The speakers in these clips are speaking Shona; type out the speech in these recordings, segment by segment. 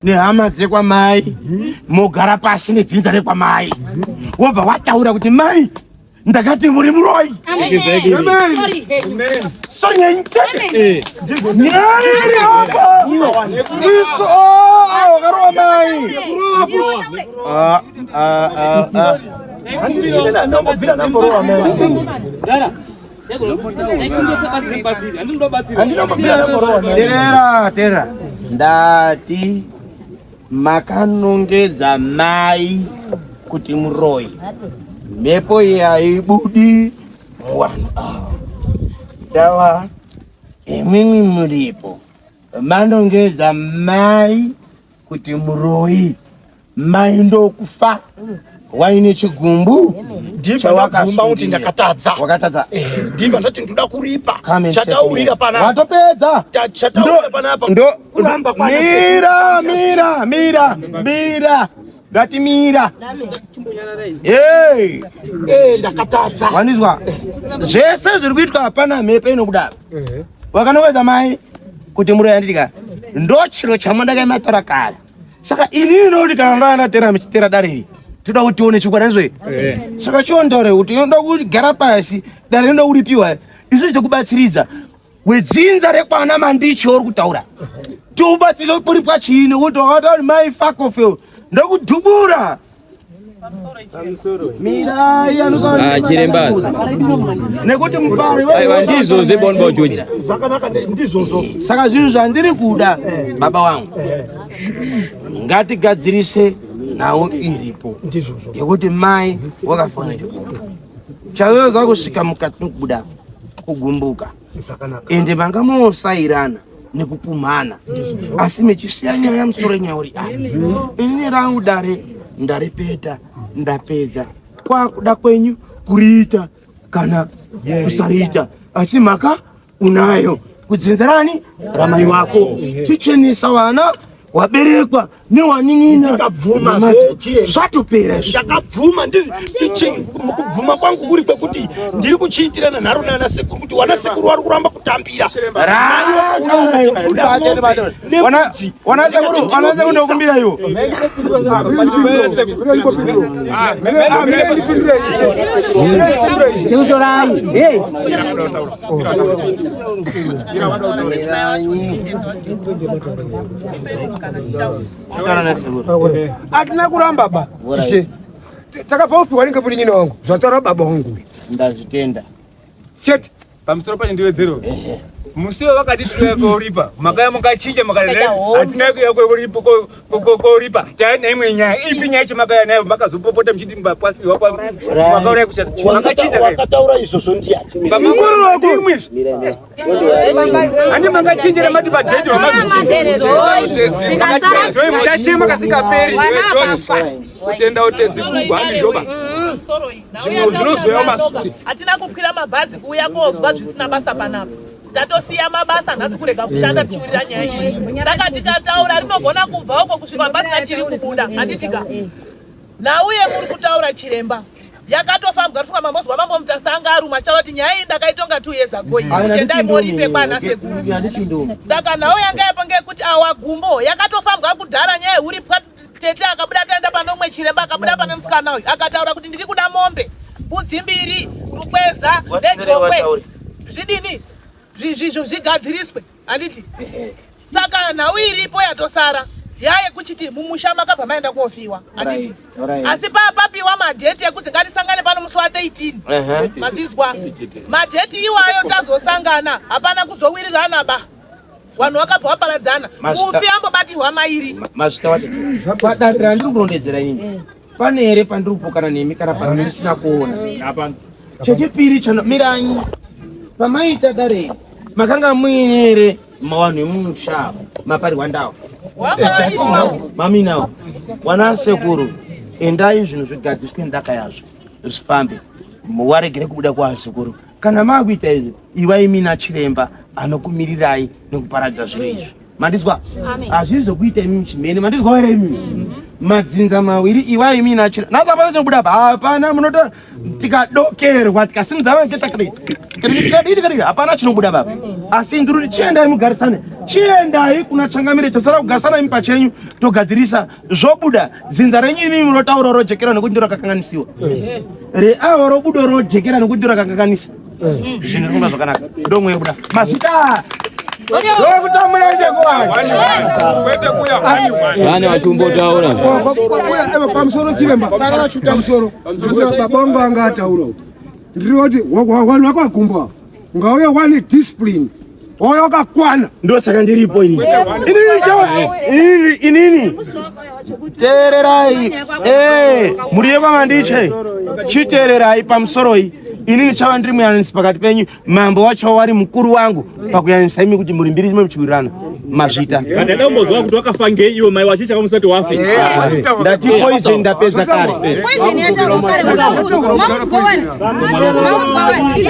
Nehama dzekwamai mogara pasi nedzinza rekwamai, wobva wataura kuti mai, ndakati muri muroyi. Sorry nyenyu chete. Nyaya iri apa isu wakarova mai. Ah, ah, ah, ah. Handinombobvira ndamborowa mai. Handinombobvira ndamborowa mai. Terera, terera. Ndati makanongedza mai kuti muroyi. Mhepo iyi haibudi muvanhu ava. Ndava imwimwi muripo. Manongedza mai kuti muroyi. Mai ndokufa waine chigumbu. Ndibva ndabvuma kuti ndakatadza. Wakatadza. Ndibva ndati ndoda kuripa. Come and Chataurira settle. panapa. Watopedza. Chataurira panapa. Ndo Kuramba kwana mira, mira, mira, mira. Ndati mira. Hey, Ndakatadza. Wanizwa zvese zviri kuitwa, hapana mhepo inokudaro. Wakanowedza mai kuti muroyi, handitika? Ndo chiro chamandakaimatora kare. Saka inini noti kana ndaanatera muchitera dare iri, toda kuti tione chokwadi anizwe. Saka chiondore kuti inoda kugara pasi, dare rinoda kuripiwa, isu tikubatsiridza wedzinza rekwana Mandichi uri kutaura, tiubatsire kuripwa chii, nekuti wakataura kuti mai fakofe ndokudhubura. Mirai. Ah, chiremba. Nekuti mupari. Aiwa, ndizvo zvebonbo George. Zvakanaka, ndizvozvo. Saka zvinhu zvandiri kuda, baba wangu, ngatigadzirise nhau iripo Ndizvozvo. yekuti mai wakafana chigumbu chaweza kusvika mukati mekubuda kugumbuka. Zvakanaka. Ende manga mosairana nekupumhana, asi mechisiya nyaya musoro nyauri. A inini rangu dare ndaripeta, ndapedza. Kwakuda kwenyu kuriita kana kusariita, asi mhaka unayo kudzinza rani ramai wako. Chichenesa vana waberekwa newanin'ina. Ndikabvuma zvechiremba. Zvatopera izvi. Ndakabvuma. Kubvuma kwangu kuri kwekuti ndiri kuchiitirana nharo nana sekuru kuti wana sekuru vari kuramba kutambira. Wana sekuru, wana sekuru, ndokumbira iwo. Chikutorai. Hey. Hatina kuramba ba, ishe. Takabva upiwa nenge munin'ina wangu, zvataura baba wangu. Ndazvitenda. Chete. Pamusoro pacho ndiwedzero. Musi wakati tiuya koripa, makaya mukachinja, makati hatina kuya koripa, koripa taya imwe nyaya. Ipi nyaya yacho makaya nayo? Makazopopota muchiti mbakwasiwa makauraya kushata, makachinja. Wakataura izvozvo ndiani? Mukuru wako imwe handi makachinjira, mati padheti. Wamazochinja kasingaperi kutenda utedzi kugwa handizvoba, zvimwe zvinozoya masure. Hatina kukwira mabhazi kuuya kozwa zvisina basa panapa. Tatosiya mabasa nhasi kurega kushanda tichiurira nyaya iyi. Saka tikataura rinogona kubva uko kusvika pasina chiri kubuda, handitika? Nauye muri kutaura chiremba, yakatofambwa rifunga mambozwa Mambo Mutasanga aruma achitaura kuti nyaya iyi ndakaitonga 2 years ago iyi, kuti endai moripe kwana sekuru. Saka nhau yanga yapo ngeyekuti awa gumbo yakatofambwa kudhara nyaya yeuripwa. Tete akabuda, taenda pane umwe chiremba, akabuda pane musikana uyu, akataura kuti ndiri kuda mombe, mbudzi mbiri, rukweza nejongwe, zvidini zvizvizvo zvigadziriswe, handiti? Saka nhau iripo yatosara yayekuchiti mumusha makabva maenda kofiwa, handiti? Asi papapiwa madheti ekuti ngatisangane pano musi wa13, mazizwa madheti iwayo, tazosangana, hapana kuzowirirana ba, vanhu vakabva vaparadzana. Mufi ambobatirwa mairi. Mazvita wacho padare randiri kurondedzera inini, pane here pandiri kupokana nemi kana pana ndisina kuona? Chechipiri chano miranyi, pamaita dare iri, makanga muine here mawanhu emusha maparirwa ndawo maminawo? Wana sekuru, endai zvinhu zvigadziswe, ndaka yazvo zvifambe, waregere kubuda kwasekuru. Kana maakuita izvi, ivai mina chiremba anokumirirai nekuparadza zviro izvi. Mandizwa? Hazvisi zvokuita imi chimene. Mandizwa here imi? Madzinza mawiri iwai imi nachira. Nhasi hapana chinobuda apa. Hapana munoto tikadokerwa tikasimudza vangeta kadii kadii hapana chinobuda baba. Asi ndiri kuti chiendai mugarisane. Chiendai kuna changamire chasara kugarisana imi pachenyu togadzirisa zvobuda. Dzinza renyu imi munotaura rojekera nekuti ndiro rakakanganisiwa. Reavo robuda rojekera nekuti ndiro rakakanganisa. Zvinhu zvinonga zvakanaka. Ndomwe kuda. Mazvita. Vane vachimbotaura. Pamusoro chiremba, pamusoro. Baba vangu vanga ataura. Ndinoti vanhu vakagumbwa. Ngauye wane discipline. Wauya wakakwana. Ndosaka ndiripo ini. Inini chawa inini inini. Teererai. Eh, mhuri yekwaMandiche. Chiteererai pamusoroi. Inini chava ndiri muyananisi pakati penyu. Mambo wacho wari mukuru wangu pakuyananisa imi kuti mhuri mbiri dzimwe muchiwirirana. Mazvita. Ndada kumbozwa kuti wakafa ngei iwe mai wachicha kamusati wafe. Ndati poison ndapedza kare. Poison yataurwa kare maudzwa wani. Maudzwa wani.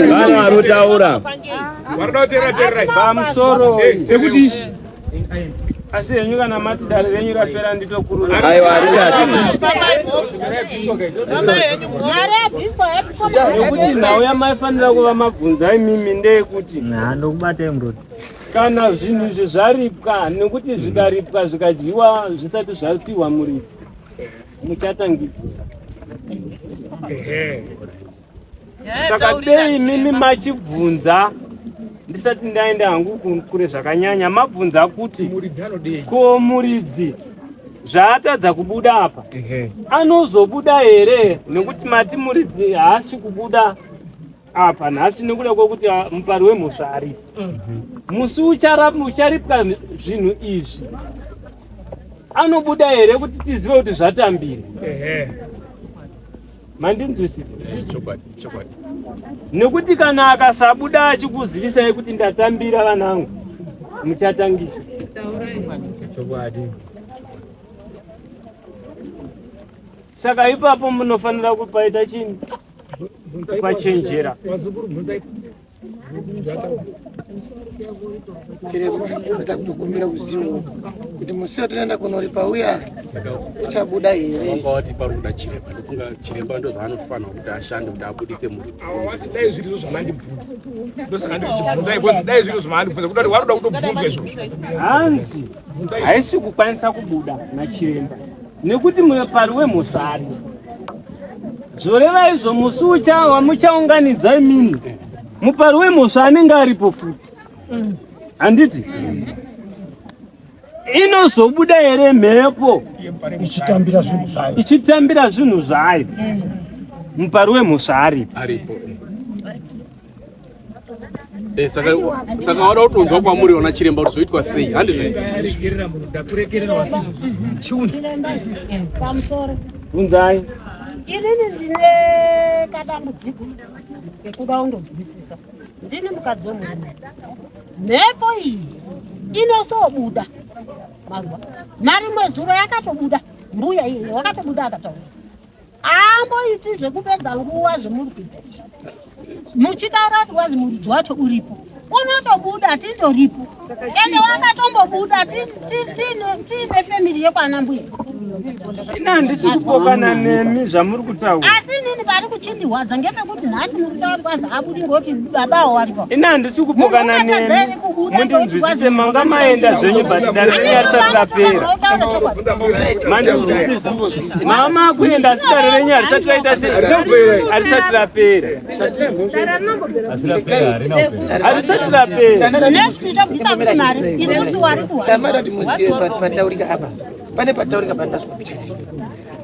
Vana varotaura. Pamusoro ekuti asi henyu kana mati dare renyu rapera nditokurura. Aiwa harisati. Nekuti nhau yamaifanira kuva mabvunza imimi ndeyekuti kana zvinhu izvi zvaripwa, nekuti zvikaripwa zvikadyiwa zvisati zvapiwa muridzi, muchatangidzisa. Saka dei imimi machibvunza ndisati ndaenda hangu kure zvakanyanya, mabvunza kuti ko muridzi zvaatadza kubuda apa anozobuda here? Nekuti mati muridzi haasi kubuda apa nhasi nekuda kwekuti mupari wemhosva aripo. Musi ucharipwa zvinhu izvi anobuda here kuti tizive kuti zvatambira? Mandinzwisisa? Nekuti kana akasabuda achikuzivisai kuti ndatambira vanangu, muchatangisa. Saka ipapo munofanira kupaita chini? Kupachenjera. Chiremba kutokumbira uzivo kuti musi watinoenda kunoripa uya uchabuda here? Vanga vati pari kuda chiremba, ndofunga chiremba ndo zvaanofanira kuti ashande kuti abuditse muridzi. Dai zviri zvamandibvunza, ndosaka ndirichibvunzai because dai zviri zvamandibvunza kuti waroda kutobvunzwa izvozvo. Hanzi haisi kukwanisa kubuda nachiremba nekuti mupari wemhosva ari. Zvoreva izvo musi wamuchaunganidzwa imimi mupari wemhosva anenge aripo futi. Handiti? Inozobuda here mhepo ichitambira zvinhu zvayo? Ichitambira zvinhu zvayo. Mupari wemhosva aripo. Aripo. Saka wada kutonzwa kwamuri ona chiremba kuti zvoitwa sei, handizvo? Bvunzai. Inini ndine kadambudziko kekuda kundonzwisisa. Ndini mukadzi wemurume. Mhepo iyi inosobuda mazuva narimwe zuro yakatobuda mbuya iyi wakatobuda akataura amboiti zvekupedza nguva zvemuri kuita izvi muchitaura kuti wazi muridzi wacho uripo unotobuda tindoripo ende wakatombobuda tiine femiri yekwana mbuya. Ini handisi kupokana nemi zvamuri kutaura. Asi inini pari kuchindirwadza ngepekuti nhasi muri kutaura kuti kwazi abudi ngoti babawo waripo. Ini handisi kupokana nemi, mundinzwisise, manga maenda zvenyu but dare renyu harisati rapera. Mandinzwisisa? Mama kuenda asi dare renyu harisati raita sei? Harisati rapera. Harisati rapera. Next tobvisa kuti mari isusu wari kuwa. Chamada kuti muzive pataurika apa, pane pataurika pandazwa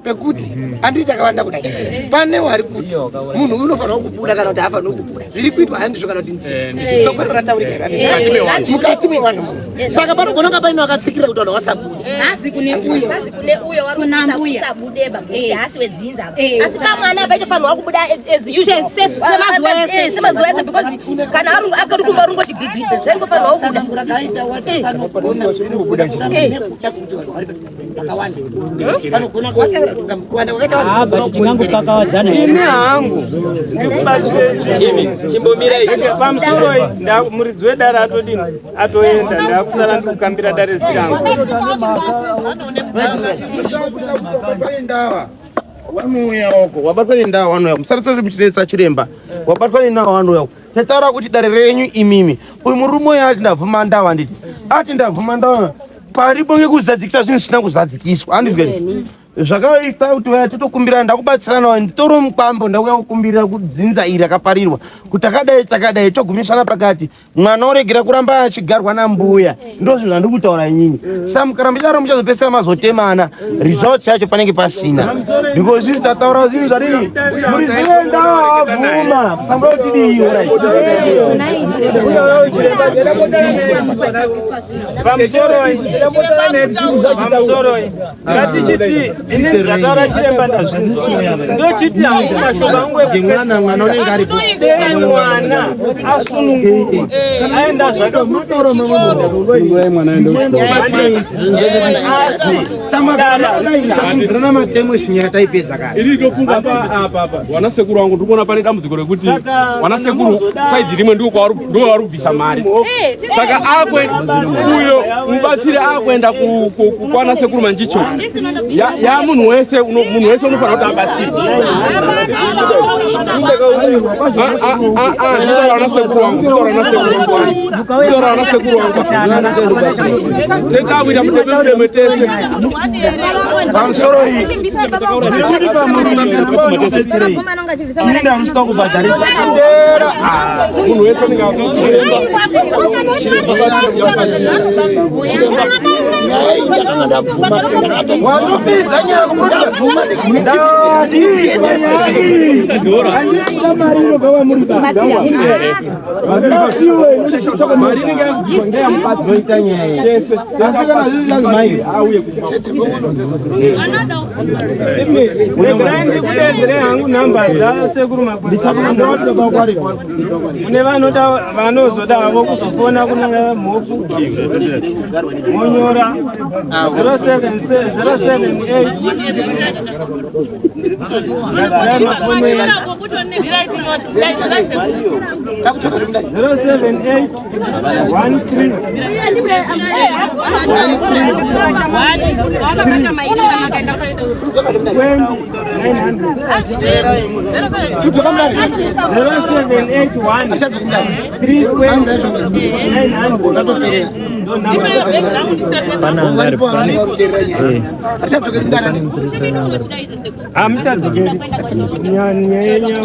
pekuti handiti takawanda kudai, pane wari kuti munhu unofanirwa kubuda kana kuti haafaniri kubuda, zviri kuitwa handizvo kana kuti ndizvo. Soko rataurika here mukati mevanhu muno? Saka panogona kunga paine wakatsikirira kuti vanhu vasabude. Hazi kune uyo, hazi kune uyo wari kusabude ba kuti haasi wedzinza apa. Asi pamwana paitofanirwa kubuda as usual. Semazuva ese. Semazuva ese because kana ari akari kumba rungoti gwigwi zvaingofanirwa kubuda. Panogona kubuda nekuda kuti vanhu vari vakawanda. Panogona Ini hangu ndikubatsire chimbomirai pamusoroi, muridzi wedare atodini, atoenda, ndakusara ndikukambira dare sirangu. Ndawa vanouya uko, wabatwa nendawa vanouya, musarasati muchinetsa chiremba, wabatwa nendawa vanouya uko. Tataura kuti dare renyu imimi, uyu murume uyu ati ndabvuma ndawa, nditi ati ndabvuma ndawa paripo ngekuzadzikisa zvinhu zvisina kuzadzikiswa, andizweni zvakaisa kuti vaya totokumbirana, ndakubatsirana, nditoro mukwambo, ndauya kukumbirira kudzinza iri rakaparirwa kuti takadai takadai, togumisana pakati, mwana oregera kuramba achigarwa nambuya. Ndo zvinhu zvandiri kutaura inini. Sa mukaramba chidaro muchazopedzisira mazotemana, results yacho panenge pasina, because zvinhu tataura zvinhu zvadii, muridzi wendawa abvuma, musambuda kuti dii. Pamusoroi, pamusoroi, ngatichiti ini zvataura chiremba ndazvinzwa, ndochiti hangu mashoko angu Mwana, mwana unenge aripo. Dei mwana asunungurwa aenda zvake. Samadzirana matemo, sinyaya taipedza kare. Ini ndofunga apa wana sekuru wangu, ndikuona pane dambudziko rekuti wana sekuru side rimwe ndiko vari kubvisa mari, saka akwe uyo mubatsiri akuenda kwana sekuru Manjicho ya munhu wese munhu wese unofanira kuti abatsirwe. Nditaura na sekuru wangu, nditaura na sekuru wangu, nditaura na sekuru wangu, tetakuita muteme muteme tese. Pamusoro iyi, ndikuti pamurume ini ndamusida kubhadharisa ndera. Munhu wese anenge chiremba. Watopedza nyaya kumurikabvuma, ndati handisida mari inobva kwamuri, zoita nyaya iyi, asi kana zviri zvanzi mai Regerai ndikudedzere hangu nhamba dzasekuru Makwere, kune vanoda vanozoda havo kuzofona kuna Mhofu, monyora 078. Gadzirai mafoni enyu. 078 13 20 900, 0781 320 900. Hamuchadzokeri nyaya yenyu.